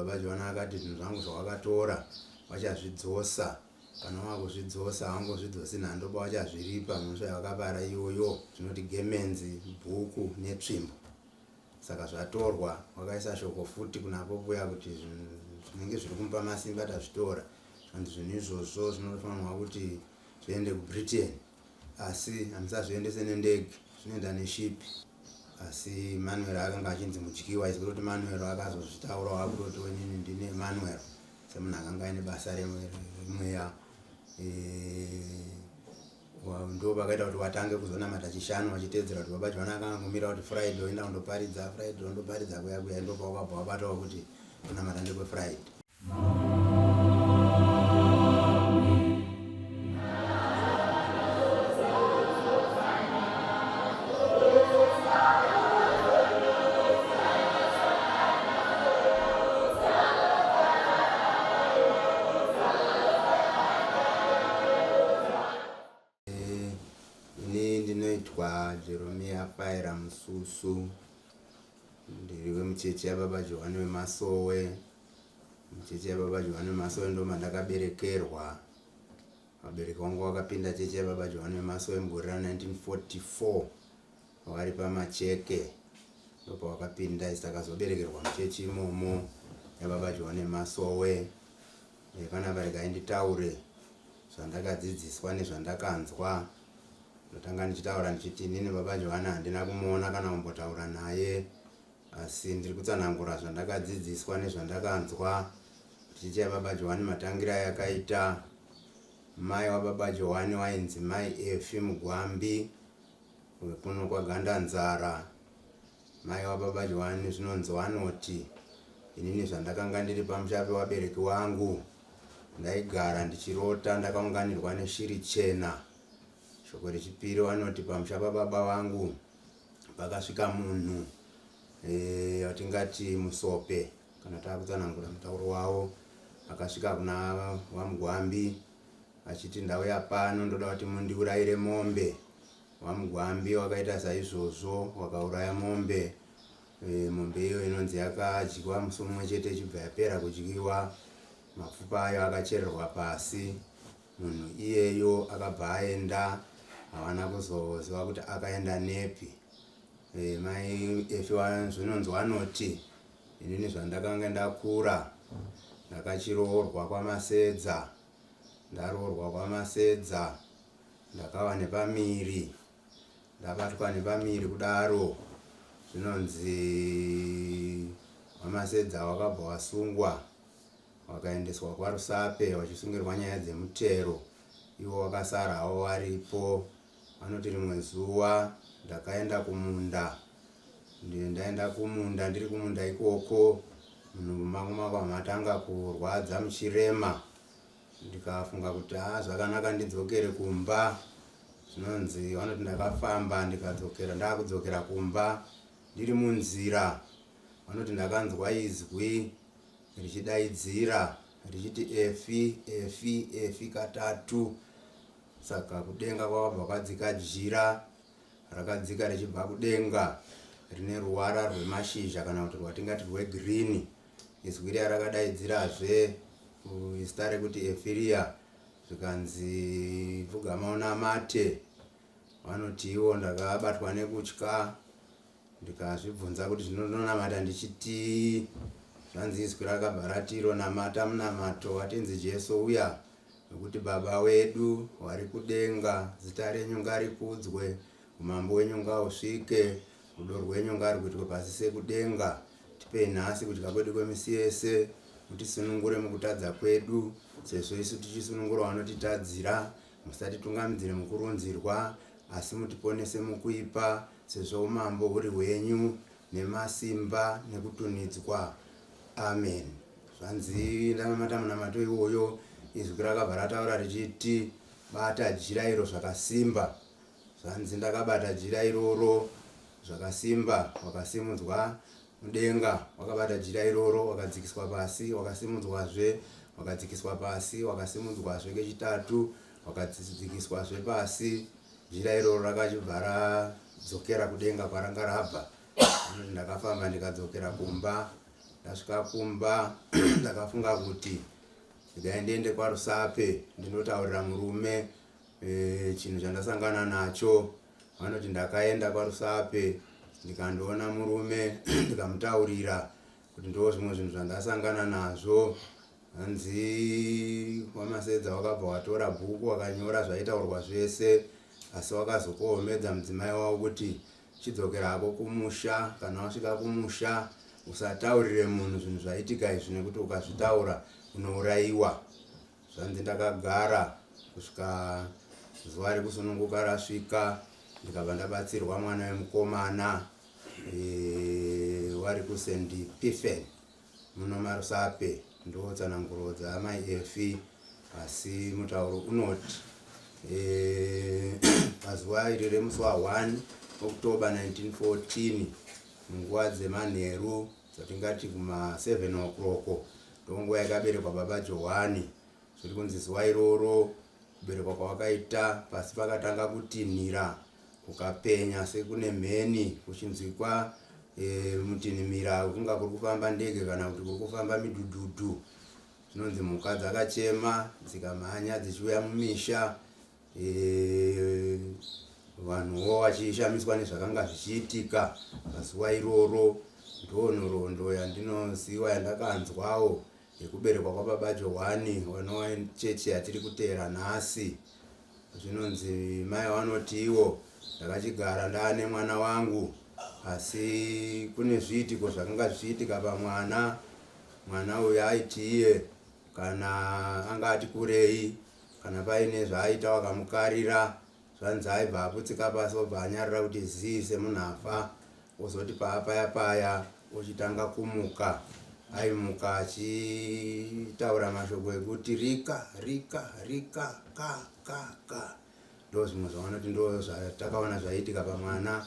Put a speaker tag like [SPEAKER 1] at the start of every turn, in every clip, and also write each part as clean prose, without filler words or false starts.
[SPEAKER 1] Baba Johana akati zvinhu zvangu zvawakatora vachazvidzosa. Kana wakuzvidzosa haungozvidzosi nhando ba wachazviripa mhosva yawakapara iyoyo zvinoti gemenzi, bhuku netsvimbo. Saka zvatorwa wakaisa shoko futi kuna Popo uya kuti zvinenge zviri kumupa masimba tazvitora. Zvanzi zvinhu izvozvo zvinofanirwa kuti zviende kuBritain asi hamusazviendese nendege zvinoenda neshipi. Asi Manuel akanga achinzi mudyiwa izwi roti Manuel akazozvitaurawo akutoti inini ndine Manuel semunhu akanga aine basa remweya ndo vakaita kuti watange kuzonamata chishanu vachiteedzera kuti baba Johana akanga angomira kuti Friday oenda kundoparidza, Friday ondoparidza kuya kuya, ndopawakabva wabatawo kuti kunamata ndekweFriday. Ini ndinoitwa Jeremia Faira Mususu, ndiri wemuchechi yaBaba Johani weMasowe. Muchechi yaBaba Johani weMasowe ndo mandakaberekerwa. Vabereki vangu vakapinda chechi yaBaba Johani weMasowe mugore ra 1944 vari paMacheke, ndopavakapinda. Isu takazoberekerwa muchechi imomo yaBaba Johani weMasowe. Panapa regai nditaure zvandakadzidziswa nezvandakanzwa. Ndotanga ndichitaura ndichiti inini Baba Johana handina kumuona kana kumbotaura naye, asi ndiri kutsanangura zvandakadzidziswa nezvandakanzwa. Chechi yaBaba Johani matangira ayakaita. Mai waBaba Johani wainzi Mai Efi Mugwambi wekuno kwaGandanzara. Mai waBaba Johani zvinonzi wanoti inini zvandakanga ndiri pamusha pewabereki wangu ndaigara ndichirota ndakaunganirwa neshiri chena. Shoko rechipiri vanoti pamusha pababa vangu pakasvika munhu watingati musope kana takutsanangura mutauro wavo, akasvika kuna vaMugwambi achiti ndauya pano ndoda kuti mundiurayire mombe. VaMugwambi wakaita saizvozvo, wakauraya mombe. Mombe iyo inonzi yakadyiwa musi mumwe chete ichibva yapera kudyiwa, mapfupa ayo akachererwa pasi. Munhu iyeyo akabva aenda, havana kuzoziva kuti akaenda nepi. Mai Efi zvinonzi vanoti inini zvandakanga ndakura ndakachiroorwa kwaMasedza, ndaroorwa kwaMasedza ndakava nepamiri, ndabatwa nepamiri kudaro zvinonzi vaMasedza wakabva wasungwa wakaendeswa kwaRusape wachisungirwa nyaya dzemutero, ivo wakasara havo varipo. Vanoti rimwe zuva ndakaenda kumunda, ndaenda kumunda, ndiri kumunda ikoko munhu mangu makwa matanga kurwadza muchirema, ndikafunga kuti haa zvakanaka ndidzokere kumba. Zvinonzi vanoti ndakafamba ndikadzokera, ndakudzokera kumba ndiri munzira vanoti ndakanzwa izwi richidaidzira richiti Efi, Efi, Efi katatu. Saka kudenga kwakabva kwadzika jira rakadzika richibva kudenga rine ruwara rwemashizha kana kuti rwatingati rwegirini. Izwi riya rakadaidzirazve zita rekuti Efiria, zvikanzi pfugama unamate. Vanoti ivo ndakabatwa nekutya ndikazvibvunza kuti zvino ndinonamata ndichitii. Zvanzi izwi rakabva rati iro namata munamato waTenzi Jesu uya wekuti Baba wedu wari kudenga, zita renyu ngarikudzwe, umambo wenyu ngausvike, rudo rwenyu ngaruitwe pasi sekudenga. Tipei nhasi kudya kwedu kwemisi yese, mutisunungure mukutadza kwedu, sezvo isu tichisunungura vanotitadzira. Musatitungamidzire mukurunzirwa, asi mutiponese mukuipa, sezvo umambo huri hwenyu, nemasimba nekutunidzwa. Amen. Zvanzi ndanamata munamato iwoyo, izwi rakabva rataura richiti bata jira iro zvakasimba. Zvanzi ndakabata jira iroro zvakasimba, wakasimudzwa mudenga wakabata jira iroro, wakadzikiswa pasi, wakasimudzwazve, wakadzikiswa pasi, wakasimudzwazve kechitatu, wakadzikiswazve pasi. Jira iroro rakachibva radzokera kudenga kwaranga rabva. Ndakafamba ndikadzokera kumba. Ndasvika kumba ndakafunga kuti regai ndiende kwaRusape ndinotaurira murume chinhu chandasangana nacho. Vanoti ndakaenda kwaRusape ndikandoona murume ndikamutaurira kuti ndo zvimwe zvinhu zvandasangana nazvo. Hanzi waMasedza wakabva watora bhuku wakanyora zvaitaurwa zvese, asi wakazokohomedza mudzimai wavo kuti chidzokera hako kumusha, kana wasvika kumusha usataurire munhu zvinhu zvaitika izvi nekuti ukazvitaura unourayiwa. Zvanzi ndakagara kusvika zuva rekusununguka rasvika, ndikabva ndabatsirwa mwana wemukomana wari kuSt Stephen muno maRusape. Ndo tsananguro dzaamai Efi, asi mutauro unoti pazuva iri remusi wa1 October 1914 munguva dzemanheru dzatingati kuma7 o'clock, ndonguva yakaberekwa baba Johani. Zviri kunzi zuva iroro kuberekwa kwavakaita, pasi pakatanga kutinhira, kukapenya sekune mheni, kuchinzwikwa mutinhimira kunga kuri kufamba ndege kana kuti kuri kufamba midhudhudhu. Zvinonzi mhuka dzakachema dzikamhanya dzichiuya mumisha, vanhuwo vachishamiswa nezvakanga zvichiitika pazuva iroro. Ndo nhoroondo yandinoziva yandakanzwawo yekuberekwa kwababa Johani vanova chechi yatiri kuteera nhasi. Zvinonzi mai vanoti ivo ndakachigara ndaane mwana wangu, asi kune zviitiko zvakanga zvichiitika pamwana. Mwana uyu aiti iye kana anga ati kurei, kana paine zvaaita wakamukarira, zvanzi aibva aputsika pasi obva anyarara kuti zii semunhu afa, ozoti paapaya paya ochitanga kumuka. Aimuka achitaura mashoko ekuti rika rika rika ka ka ka. Ndo zvimwe zvavanoti ndo zvatakaona zvaiitika pamwana.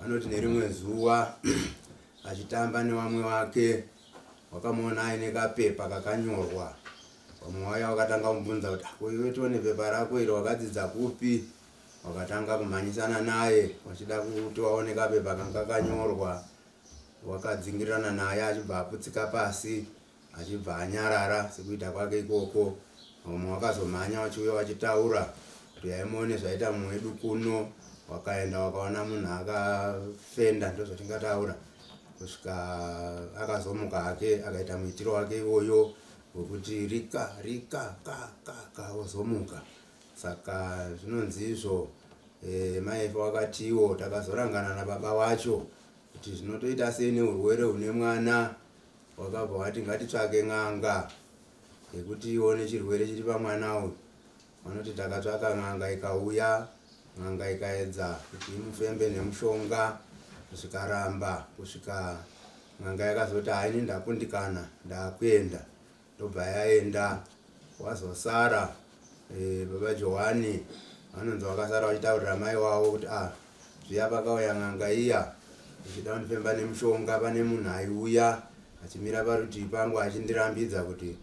[SPEAKER 1] Vanoti nerimwe zuva achitamba nevamwe vake, wakamuona aine kapepa kakanyorwa. Vamwe vaya vakatanga kumubvunza kuti, "Ko iwe tione pepa rako iri, wakadzidza kupi?" Wakatanga kumhanyisana naye vachida kuti waone kapepa kanga kakanyorwa. Wakadzingirirana naye achibva aputsika pasi achibva anyarara sekuita kwake ikoko. Vamwe vakazomhanya vachiuya vachitaura kuti yaimuone zvaita mumwe wedu kuno. Wakaenda wakaona munhu akafenda, ndozvatingataura, kusvika akazomuka hake akaita muitiro wake iwoyo wekuti rika rika ka ka ka ozomuka. Saka zvinonzi izvo mai Efa wakatiwo takazorangana nababa wacho kuti zvinotoita sei neurwere hune mwana. Wakabva wati ngatitsvake n'anga yekuti ione chirwere chiri pamwana uyu. Vanoti takatsvaka n'anga ikauya, n'anga ikaedza kuti imufembe nemushonga zvikaramba, kusvika n'anga yakazoti haini ndakundikana, ndakuenda. Ndobva yaenda. Wazosara baba Johani vanonzi vakasara vachitaurira mai wavo kuti ah, zviya pakauya n'anga iya ichida kundifemba nemushonga, pane munhu aiuya achimira parutivi pangu achindirambidza kuti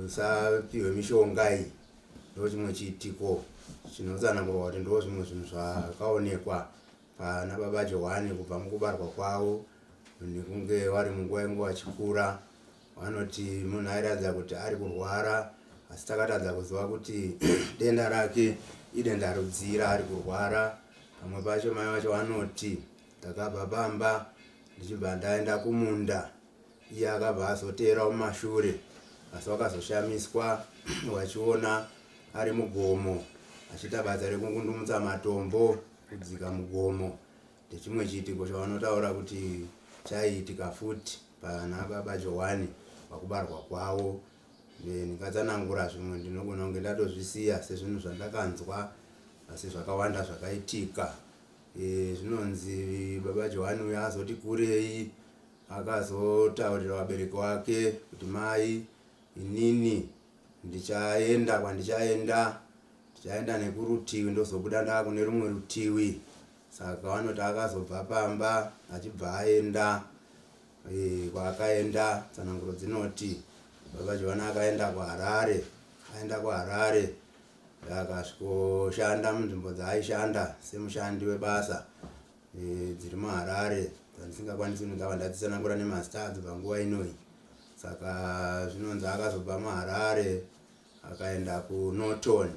[SPEAKER 1] usapiwe mishonga iyi. Ndo chimwe chiitiko chinotsanangurwa kuti ndo zvimwe zvinhu zvakaonekwa pana baba Johani kubva mukubarwa kwavo nekunge vari munguva yenguva vachikura. Vanoti munhu airatidza kuti ari kurwara, asi takatadza kuziva kuti denda rake idenda rudzii raari kurwara. Pamwe pacho mai vacho vanoti ndakabva pamba ndichibva ndaenda kumunda, iye akabva azoteera mumashure, asi vakazoshamiswa vachiona ari mugomo achiita basa rekungundumutsa matombo kudzika mugomo. Ndechimwe chiitiko chavanotaura kuti chaiitika futi pana baba Johani pakubarwa kwavo. Ndingatsanangura zvimwe ndinogona kunge ndatozvisiya sezvinhu zvandakanzwa, asi zvakawanda zvakaitika. Zvinonzi baba Johani uyo azoti kurei akazotaurira vabereki wake kuti mai, inini ndichaenda kwandichaenda, ndichaenda nekurutivi ndozobuda ndakune rumwe rutivi. Saka vanoti akazobva pamba achibva aenda kwaakaenda. Tsananguro dzinoti baba Johani akaenda kuHarare. Aenda kuHarare akasvikoshanda munzvimbo dzaaishanda semushandi webasa dziri muHarare. Dzandisingakwanisi kuti ndingava ndadzitsanangura nemazita adzo panguva inoyi. Saka zvinonzi akazobva muHarare akaenda kuNorton.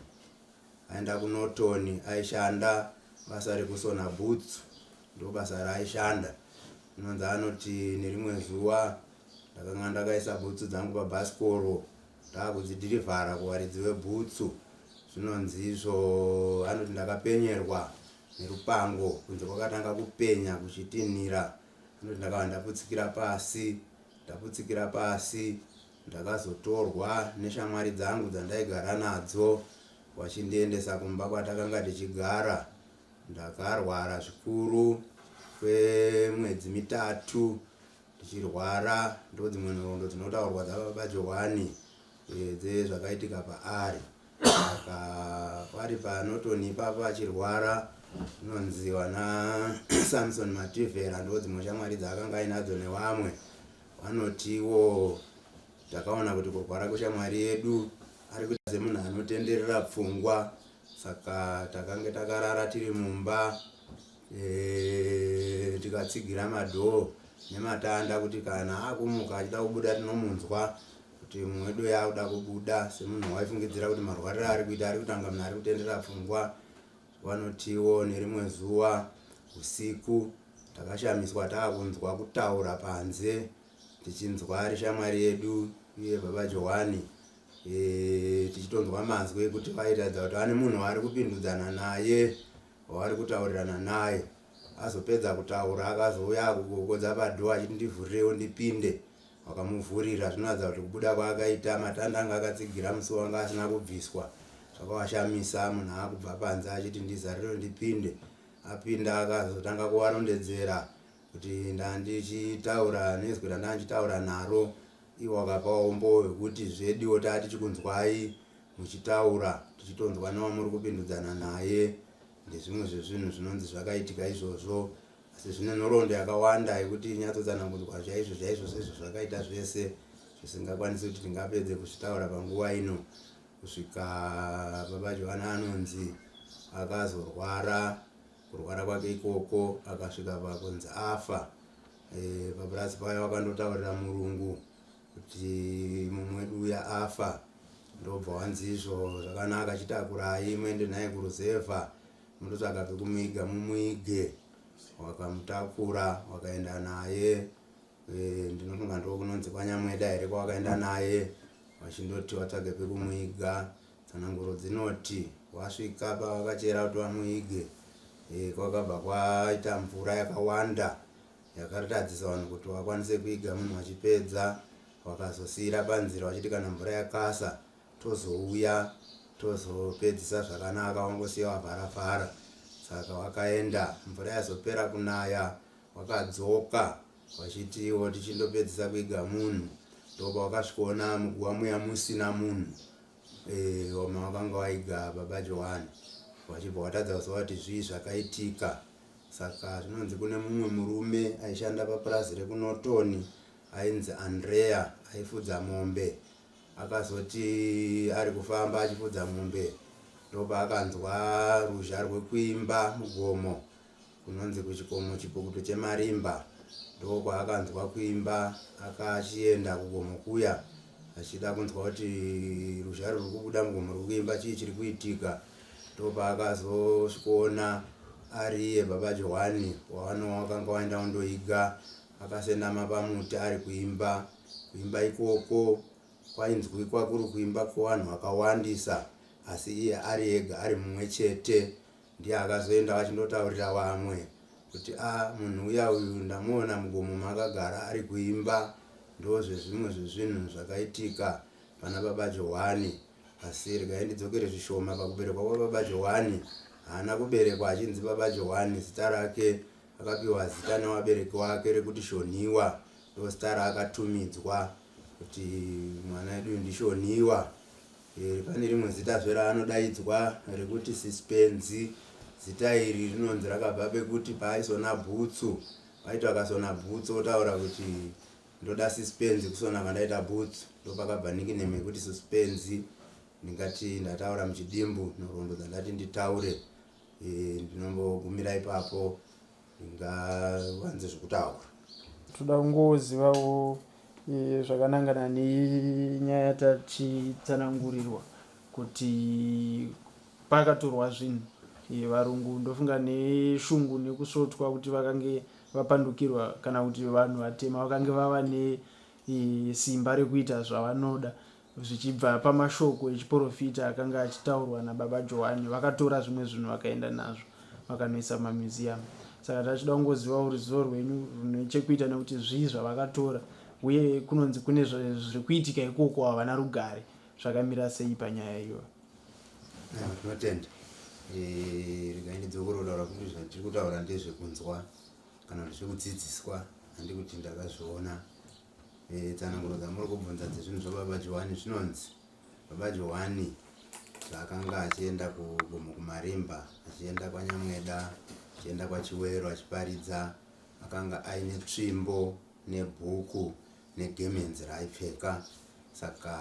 [SPEAKER 1] Aenda kuNorton aishanda basa rekusona bhutsu, ndobasa raaishanda. Zvinonzi anoti nerimwe zuva ndakanga ndakaisa bhutsu dzangu pabhasikoro ndakudzidhirivhara kuvaridzi vebhutsu. Zvinonzi izvo anoti ndakapenyerwa nerupango kunze kwakatanga kupenya kuchitinhira. Anoti ndakabva ndaputsikira pasi, ndaputsikira pasi ndakazotorwa neshamwari dzangu dzandaigara nadzo vachindiendesa kumba kwatakanga tichigara. Ndakarwara zvikuru kwemwedzi mitatu ndichirwara. Ndodzimwe nhoroondo dzinotaurwa dzababa Johani eh, dzezvakaitika paari. Saka vari paNorton ipapo achirwara zvinonzi vana Samson Mativhera ndodzimwe shamwari dzaakanga ainadzo nevamwe vanotiwo takaona kuti kurwara kweshamwari yedu ari kuita semunhu anotenderera pfungwa saka takange takarara tiri mumba e, tikatsigira madhoo nematanda kuti kana akumuka achida kubuda tinomunzwa kuti mumwe wedu yakuda kubuda semunhu waifungidzira kuti marwariro ari kuita ari kutanga munhu ari kutenderera pfungwa. Vanotiwo nerimwe zuva usiku takashamiswa taakunzwa kutaura panze tichinzwa ari shamwari yedu iye baba Johani e, tichitonzwa manzwi ekuti vairatidza kuti vane munhu waari kupindudzana naye wavari kutaurirana naye. Azopedza kutaura akazouya akugogodza padhoo achiti ndivhurirewo ndipinde. Vakamuvhurira zvinoratidza kuti kubuda kwaakaita matanda anga akatsigira musuwo anga asina kubviswa zvakavashamisa munhu akubva panze achiti ndizarire ndipinde. Apinda akazotanga kuvarondedzera kuti ndandichitaura nezwi randandichitaura naro ivo vakapawo umbowo hwekuti zvediwo taa tichikunzwai muchitaura tichitonzwa newamuri kupindudzana naye ndezvimwe zvezvinhu zvinonzi zvakaitika izvozvo asi zvine nhoroondo yakawanda yekuti inyatsotsanangudzwa chaizvo chaizvo sezvo zvakaita zvese zvisingakwanisi kuti tingapedze kuzvitaura panguva ino kusvika baba Johana anonzi akazorwara kurwara kwake ikoko akasvika pakunzi afa e, papurasi paya wakandotaurira murungu kuti mumwe wedu uya afa ndobva wanzi izvo zvakanaka chitakurai muende naye kuruzevha Mundotsvaga pekumuiga mumuige. Wakamutakura wakaenda naye e, ndinofunga ndokunonzi kwaNyamweda here kwawakaenda naye vachindoti watsvage pekumuiga. Tsananguro dzinoti wasvika pavakachera kuti vamuige e, kwakabva kwaita mvura yakawanda yakaratadzisa vanhu kuti vakwanise kuiga munhu vachipedza vakazosiira panzira vachiti kana mvura yakasa tozouya tozopedzisa zvakanaka wangosiya wavhara vhara saka wakaenda mvura yazopera kunaya wakadzoka wachitiwo tichindopedzisa kuiga munhu ndopa wakasvikoona muguva muya musina munhu e, wama wakanga waiga baba Johani wachibva watadza kuziva kuti zvii zvakaitika saka zvinonzi kune mumwe murume aishanda papurazi rekuNorton ainzi Andrea aifudza mombe Akazoti ari kufamba achifudza mombe ndopaakanzwa ruzha rwekuimba mugomo kunonzi kuchikomo Chipukutu cheMarimba ndokwaakanzwa kuimba akachienda kugomo kuya achida kunzwa kuti ruzha ruri kubuda mugomo ruri kuimba chii chiri kuitika ndopaakazosvikoona ariye baba Johani wavanowakanga waenda kundoiga akasendama pamuti ari kuimba Kuimba ikoko kwainzwikwa kuri kuimba kwevanhu vakawandisa asi iye ari ega ari mumwe chete. Ndiye akazoenda achindotaurira vamwe kuti a ah, munhu uya uyu ndamuona mugomo maakagara ari kuimba. Ndozvezvimwe zvezvinhu zvakaitika pana baba Johwani. Asi regai ndidzokere zvishoma pakuberekwa kwababa Johwani. Haana kuberekwa achinzi baba Johwani, zita rake Akapiwa zita nevabereki wake rekuti Shonhiwa, ndozita raakatumidzwa kuti mwana wedu ndiShonhiwa. E, pane rimwe zitazve raanodaidzwa rekuti Sispenzi. Zita iri rinonzi rakabva pekuti paaisona bhutsu, vaiti vakasona bhutsu otaura kuti ndoda sispenzi kusona kwandaita bhutsu, ndopakabva nickname yekuti Suspenzi. Ndingati ndataura muchidimbu nhoroondo dzandati nditaure. Eh, ndinombogumira ipapo. Ndingawanze zvekutaura.
[SPEAKER 2] Toda kungozivawo e, zvakanangana nenyaya yatachitsanangurirwa kuti pakatorwa zvinhu e, varungu ndofunga neshungu nekusvotwa kuti vakange vapandukirwa kana kuti vanhu vatema vakange vava nesimba rekuita zvavanoda zvichibva pamashoko echiporofita akanga achitaurwa nababa Johani, vakatora zvimwe zvinhu vakaenda nazvo vakanoisa mumamuseum. Saka tachida kungozivawo ruzivo rwenyu rune chekuita nekuti zvii zvavakatora uye kunonzi kune zviri kuitika ikoko havana rugare zvakamira sei panyaya iyoyo.
[SPEAKER 1] Tinotenda. Eh, regai ndidzokorore kutaura kuti zvatiri kutaura ndezvekunzwa kana kuti zvekudzidziswa handi kuti ndakazviona. Eh, tsananguro dzamuri kubvunza dzezvinhu zvababa Johani zvinonzi baba Johani zvaakanga achienda kugomo kumarimba achienda kwanyamweda achienda kwachiwero achiparidza akanga aine tsvimbo nebhuku negemenzi raaipfeka saka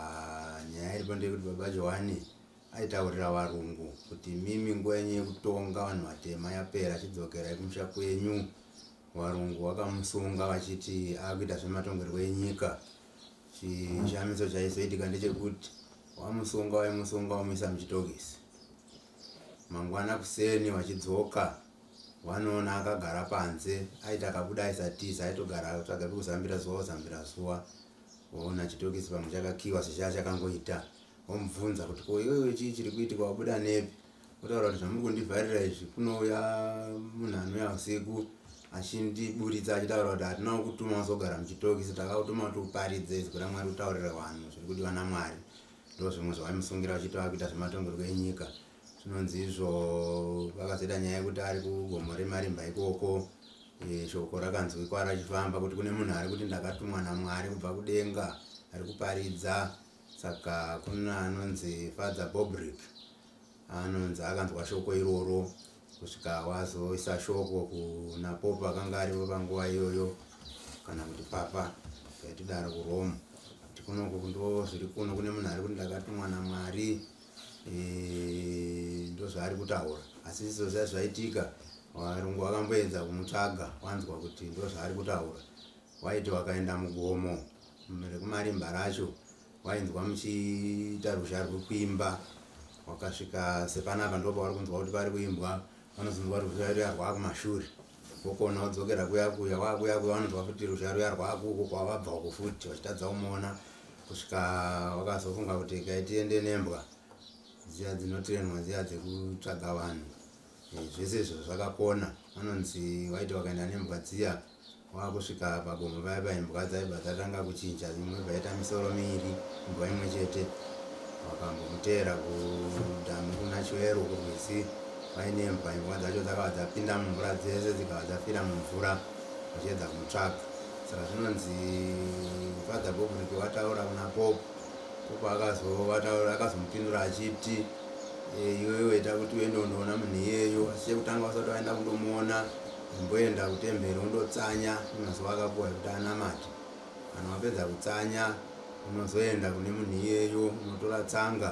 [SPEAKER 1] nyaya iripo ndeyekuti baba Johani aitaurira varungu kuti mimi nguva yenyu yekutonga vanhu vatema yapera chidzokerai kumusha kwenyu Varungu vakamusunga vachiti akuita zvematongerwo enyika. Chishamiso chaizoitika ndechekuti wamusunga waimusunga wamuisa muchitokisi. Mangwana kuseni vachidzoka vanoona akagara panze aiti akabuda aisatiza aitogara atsvaga pekuzambira zuva ozambira zuva voona chitokisi pamwe chakakiwa sezvaa chakangoita vomubvunza kuti ko iwewe chii chiri kuitika wabuda nepi Kutaura kuti zvamuri kundivharira izvi kunouya munhu anouya usiku achindiburitsa achitaura kuti hatina kukutuma uzogara muchitokisi takakutuma kuti uparidze izwi ramwari utaurire vanhu zviri kudiwa namwari ndo zvimwe zvavaimusungira vachiti vakuita zvematongerwo enyika zvinonzi izvo vakazoita nyaya yekuti ari kugomo remarimba ikoko e, shoko rakanzwikwa rachifamba kuti kune munhu ari kuti ndakatumwa namwari kubva kudenga ari kuparidza saka kuna anonzi father bobrick Anonzi akanzwa shoko iroro kusvika wazoisa shoko kuna Pope akanga aripo panguva iyoyo kana kuti Papa yaitidaro kuRome kuti kunoku ndo zviri kuno kune munhu ari kuti ndakatumwa naMwari e, ndozvaari kutaura asi izvo zvisati zvaitika varungu vakamboedza kumutsvaga wanzwa kuti ndozvaari kutaura waiti wakaenda mugomo rekumarimba racho Wainzwa muchiita ruzha rwekuimba wakasvika sepanapa ndipo pauri kunzwa kuti pari kuimbwa vanozonzwa ruzha ruya rwakumashure wokona wodzokera kuya kuya wakuya kuya vanonzwa futi ruzha ruya rwakuko kwavabva uko futi vachitadza kumuona kusvika wakazofunga kuti kai tiende nembwa dziya dzinotirenwa dziya dzekutsvaga vanhu eh, zvese izvo zvakakona vanonzi waiti wakaenda nembwa dziya Wakusvika pagomo paya paya imbwa dzaibva dzatanga kuchinja imwe ibva yaita misoro miiri imbwa imwe chete. Wakambomuteera kudhamu kuna Chiwero kurwizi vaine imbwa imbwa dzacho dzakabva dzapinda mumvura dzese dzikabva dzafira mumvura vachiedza kumutsvaga. Saka zvinonzi Father Bobrick wataura kuna Pope Pope akazovataura akazomupindura achiti eh, iwewe ita kuti uende undoona munhu iyeyo asi chekutanga usati waenda kundomuona Imboenda kutemberi undotsanya nemazuva akapuwa ekuti anamate. Kana wapedza kutsanya unozoenda kune munhu iyeyo unotora tsanga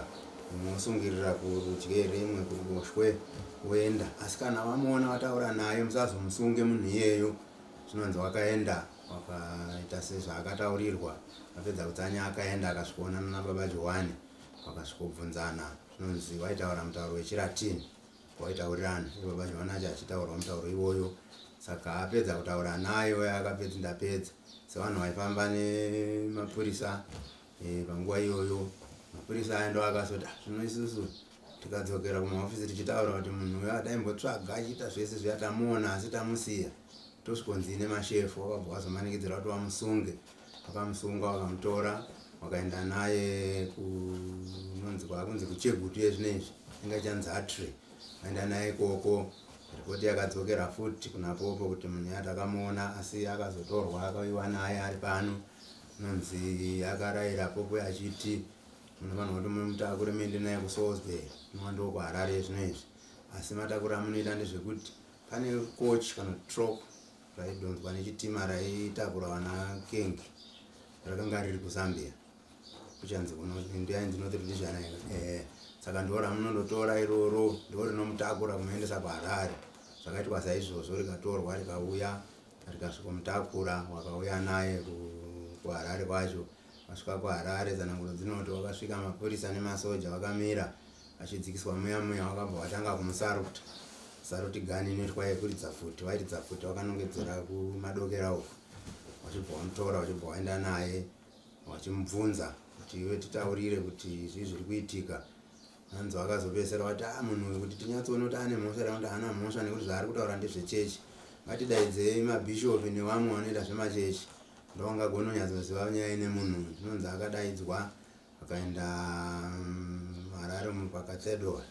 [SPEAKER 1] imwe wosungirira kurudyi here imwe kuruboshwe woenda. Asi kana wamuona wataura naye musazomusunge munhu iyeyo. Zvinonzi wakaenda wakaita sezvaakataurirwa. Apedza kutsanya akaenda akasvikoonana nababa Johwani vakasvikobvunzana. Zvinonzi vaitaura mutauro wechiRatin. Waitaurirana iye baba Johana acho achitaurawo mutauro iwoyo saka apedza kutaura naye uye akapedza ndapedza sevanhu vaifamba nemapurisa e, panguva iyoyo mapurisa aya ndo akazoti ah, zvino isusu tikadzokera kumahofisi tichitaura kuti munhu uyo ataimbotsvaga achiita zvese zviya tamuona asi tamusiya tosvikonzi nemashefu wakabva wazomanikidzira kuti wamusunge vakamusunga vakamutora vakaenda naye kunonzi kwakunzi kuchegutu yezvino izvi inga chanzi atre vaenda naye ikoko ripoti yakadzokera futi kuna popo kuti munhu yatakamuona asi akazotorwa akauyiwa naye ari pano nonzi akarayira popo achiti munofanirwa kuti mumutakure muende naye kusalisbury inova ndokuharare yezvino izvi asi matakura amunoita ndezvekuti pane coach kana truck raidhonzwa nechitima raitakura vana kengi rakanga riri kuzambia kuchanzi ndiyainzi north rhodesia eh, saka ndo ramunondotora iroro ndo rinomutakura kumuendesa kuharare Zvakaitwa saizvozvo, rikatorwa rikauya, rikasvikomutakura, wakauya naye kuHarare kwacho. Vasvika kuHarare, tsananguro dzinoti wakasvika mapurisa nemasoja vakamira achidzikiswa muya muya, wakabva watanga kumusaruta. Saruti gani inoitwa yekuridza pfuti, vairidza pfuti vakanongedzera kumadokera uko, vachibva vamutora, vachibva vaenda naye, vachimubvunza kuti iwe titaurire kuti zvii zviri kuitika. Hanzi vakazopedzisira vati, ah, munhu uyu kuti tinyatsoone kuti ane mhosva here kana kuti haana mhosva, nekuti zvaari kutaura ndezvechechi, ngatidaidzei mabhishopi nevamwe vanoita zvemachechi, ndovangagona kunyatsoziva nyaya ine munhu uyu. Zvinonzi akadaidzwa akaenda Harare paCathedral,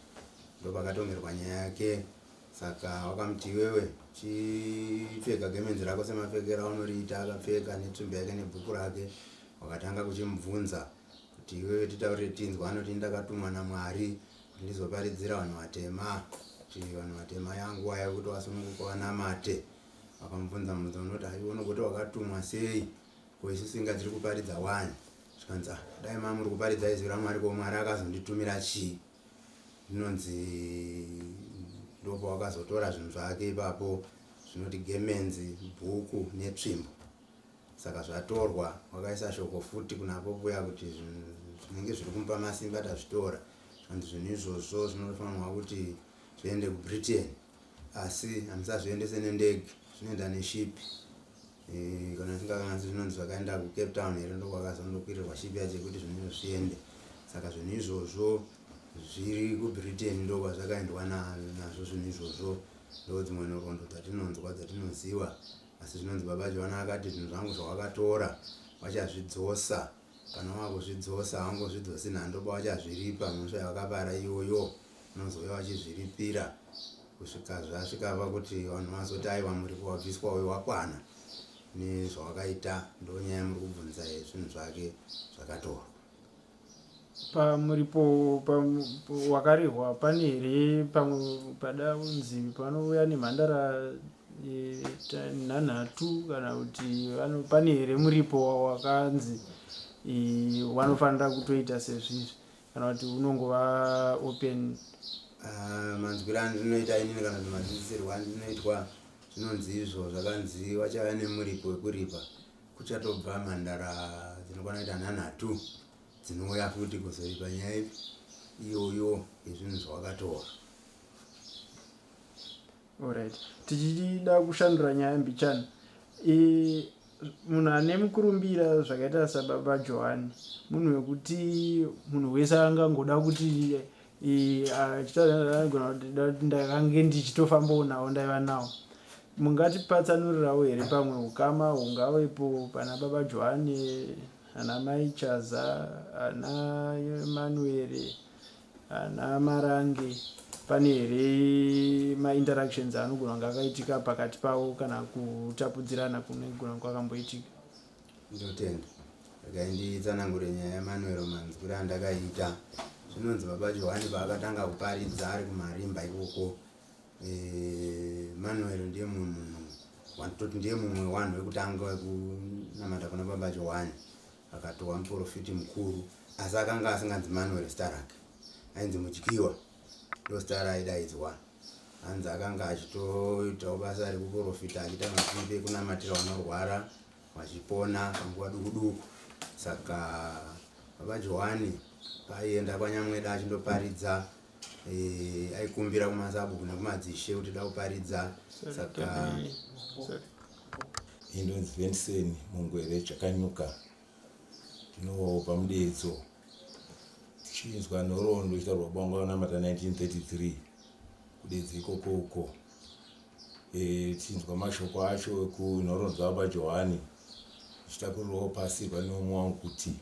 [SPEAKER 1] ndopakatongerwa nyaya yake. Saka wakamuti, iwewe chipfeka gemenzi rako semapfekero aunoriita. Akapfeka netsvimbo yake nebhuku rake, wakatanga kuchimubvunza kuti iwewe titaurire tinzwa. Anoti, ndakatumwa naMwari kuti ndizoparidzira vanhu vatema, kuti vanhu vatema yanguva yekuti vasununguka vanamate. Vakamubvunza mubvunzo unoti, aiwe unogoti wakatumwa sei, ko isusu inga tiri kuparidza wani? Zvikanzi, ah, dai mamuri kuparidza izwi raMwari, ko Mwari akazonditumira chii? Zvinonzi ndopawakazotora zvinhu zvake ipapo, zvinoti gemenzi, bhuku netsvimbo. Saka zvatorwa, wakaisa shoko futi kuna Popuya kuti zvinenge zviri kumupa masimba tazvitora. Zvanzi zvinhu izvozvo zvinofanirwa kuti zviende kuBritain, asi hamusazviendese nendege, zvinoenda neshipi. Kana singakanganisi, zvinonzi zvakaenda kuCape Town here, ndokwakazondokwirirwa shipi yacho yekuti zvinhu izvo zviende. Saka zvinhu izvozvo zviri kuBritain, ndokwazvakaendwa nazvo zvinhu izvozvo. Ndo dzimwe nhoroondo dzatinonzwa, dzatinoziva. Asi zvinonzi Baba Johana akati, zvinhu zvangu zvawakatora vachazvidzosa. Kana wakuzvidzosa, havangozvidzosi nhandoba, vachazviripa mhosva yavakapara iyoyo, unozouya vachizviripira kusvika zvasvika pakuti vanhu vazoti, aiwa, muripo wabviswa uyu wakwana nezvawakaita. Ndo nyaya muri kubvunza yezvinhu zvake zvakatorwa.
[SPEAKER 2] Pamuripo wakarehwa pane here pamwe pada kunzi panouya nemhandara 3 kana kuti pane here muripo wakanzi wanofanira kutoita sezvizvi, kana kuti unongova open?
[SPEAKER 1] Ah, manzwiro andinoita inini kana kuti madzidzisirwo andinoitwa, zvinonzi izvo zvakanzi vachauya nemuripo wekuripa, kuchatobva mhandara dzinokwana kuita 3 dzinouya futi kuzoripa nyaya ipi iyoyo yezvinhu zvawakatora.
[SPEAKER 2] Alright, tichida kushandura nyaya mbichana, munhu ane mukurumbira zvakaita saBaba Johani, munhu wekuti munhu wese angangoda kuti achigona kuti ndakange ndichitofambawo nawo, ndaiva nawo. Mungatipatsanurirawo here pamwe ukama hungavepo pana Baba Johani, ana Mai Chaza, ana Emanuere, ana Marange? Pane here mainteractions anogona kunge akaitika pakati pavo kana kutapudzirana kunogona kwakamboitika?
[SPEAKER 1] Ndinotenda. Regai nditsanangure nyaya yaManuel manzwiro andakaita. Zvinonzi Baba Johani paakatanga kuparidza ari kumarimba ikoko, Manuel ndiye mumwe munhu wanditoti ndiye mumwe wanhu wekutanga wekunamata kuna Baba Johani, akatova muprofiti mukuru. Asi akanga asinganzi Manuel zita rake, ainzi Mudyiwa, ndo zita raaidaidzwa. Hanzi akanga achitoitawo basa rekuprofita, achiita mapipi ekunamatira vanorwara vachipona panguva duku duku. Saka Baba Johani paaienda kwaNyamweda achindoparidza, aikumbira kumasabhuku nekumadzishe kuti da kuparidza. Saka
[SPEAKER 3] Indonzi Vensen Mungwere Chakanyuka, ndinobva muDedzo. Tichinzwa nhoroondo ichitaurwa banga vanamata 1933 kuDedzo ikoko uko, tichinzwa mashoko acho ekunhoroondo dzababa Johani, tichitakurirwawo pasirwa neumwe wangu kuti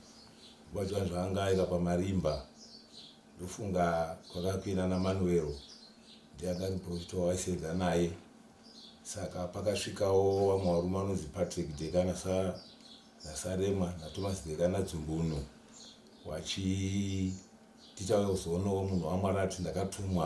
[SPEAKER 3] baba Johani zvaanga aika pamarimba, ndofunga kwakakuenda naManuelo, ndiye anga ari muprofita wavaisenza naye. Saka pakasvikawo vamwe varume vanonzi Patrick Deka naSarema naThomas Deka naDzumbunu, vachiti tauya kuzoonawo munhu waMwari ati ndakatumwa.